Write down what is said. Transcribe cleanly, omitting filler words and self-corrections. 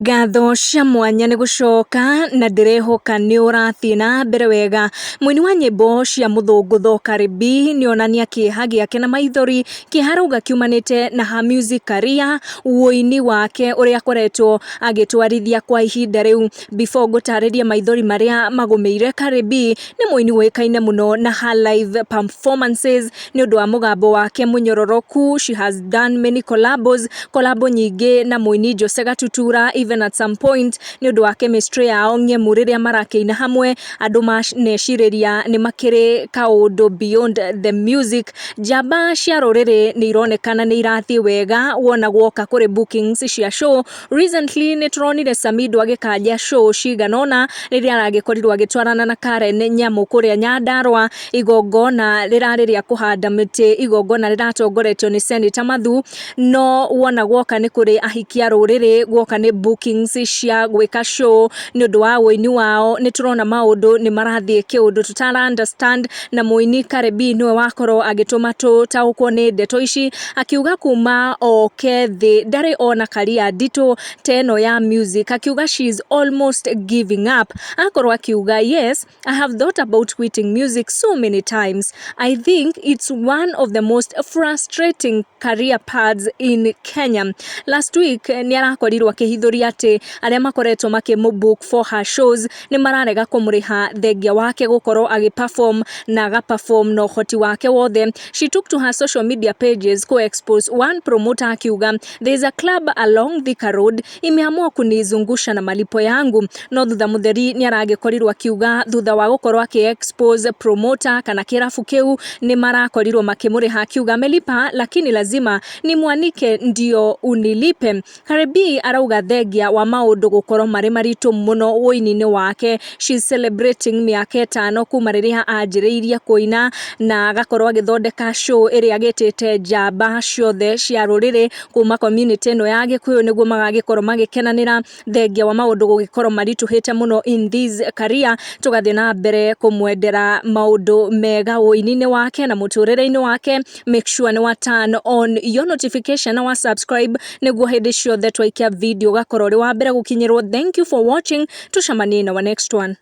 Ngatho cia mwanya nĩ gũcoka na ndĩrehoka nĩ ũrathiĩ na mbere wega. Mũini wa nyĩmbo cia mũthũngũtho Cardi B nĩonania kĩeha gĩake na maithori, kĩeha arauga kiumanĩte na her music career, ũini wake ũrĩa akoretwo agĩtwarithia kwa ihinda rĩu. Before ngũtarĩrie maithori marĩa magũmĩire Cardi B, nĩ mũini ũĩkaine mũno na her live performances nĩ ũndũ wa mũgambo wake mũnyororoku. She has done many collabos, collabo nyingĩ na mũini Jose Gatutura even at some point nĩ ũndũ wa chemistry yao ng'emu rĩrĩa marakĩina hamwe, andũ manecirĩria nĩ makĩrĩ kaũndũ beyond the music. Njamba cia rũrĩrĩ nĩ ironekana nĩ irathiĩ wega wona guoka kũrĩ bookings cia show. Recently nĩ tũronire Samido agĩkanja show cigana ũna rĩrĩa aragĩkorirwo agĩtwarana na Karen Nyamu kũrĩa Nyandarua, igongona rĩrarĩ rĩa kũhanda mĩtĩ, igongona rĩratongoretio nĩ Senator Mathu. No wona guoka nĩ kũrĩ ahiki a rũrĩrĩ, guoka nĩ bookings cia gwĩka show nĩ ũndũ wa ũini wao, nĩ tũrona maũndũ nĩ marathiĩ kĩũndũ tũtara understand, na mũini Cardi B nĩwe wakorwo agĩtũma tũtaũkwo nĩ ndeto ici, akiuga kuma oke thĩ ndarĩ ona career nditũ ta ĩno ya music, akiuga she is almost giving up. Akorwo akiuga, "Yes, I have thought about quitting music so many times. I think it's one of the most frustrating career paths in Kenya." Last week nĩ arakorirwo akĩhithũria atĩ arĩa makoretwo makĩmũ book for her shows nĩ mararega kũmũrĩha thengia wake gũkorwo agĩ perform na aga perform na ũhoti wake wothe. She took to her social media pages ku expose one promoter akiuga, "There is a club along Thika Road imeamua kunizungusha na malipo yangu." No thutha mũtheri nĩ aragĩkorirwo akiuga thutha wa gũkorwo akĩ expose promoter kana kĩrabu kĩu, nĩ marakorirwo makĩmũrĩha, akiuga, "Amelipa, lakini lazima nimwanike ndio unilipe." Cardi B arauga thengia wa maũndũ gũkorwo marĩ maritũ mũno ũini-inĩ wake, she's celebrating mĩaka 5 kuma rĩrĩa anjĩrĩirie kũina na agakorwo agĩthondeka show ĩrĩa agĩtĩte njamba ciothe cia rũrĩrĩ kuma community ĩno ya Gĩkũyũ nĩguo magagĩkorwo magĩkenanĩra, thengia wa maũndũ gũgĩkorwo maritũhĩte mũno in this career. Tũgathiĩ na mbere kũmwendera maũndũ mega ũini-inĩ wake na mũtũrĩre-inĩ wake. Make sure nĩ wa turn on your notification na wa subscribe nĩguo hĩndĩ ciothe twaikia video ũgakorwo ũrĩ wa mbere gũkinyĩrwo. Thank you for watching, tucemanie in our next one.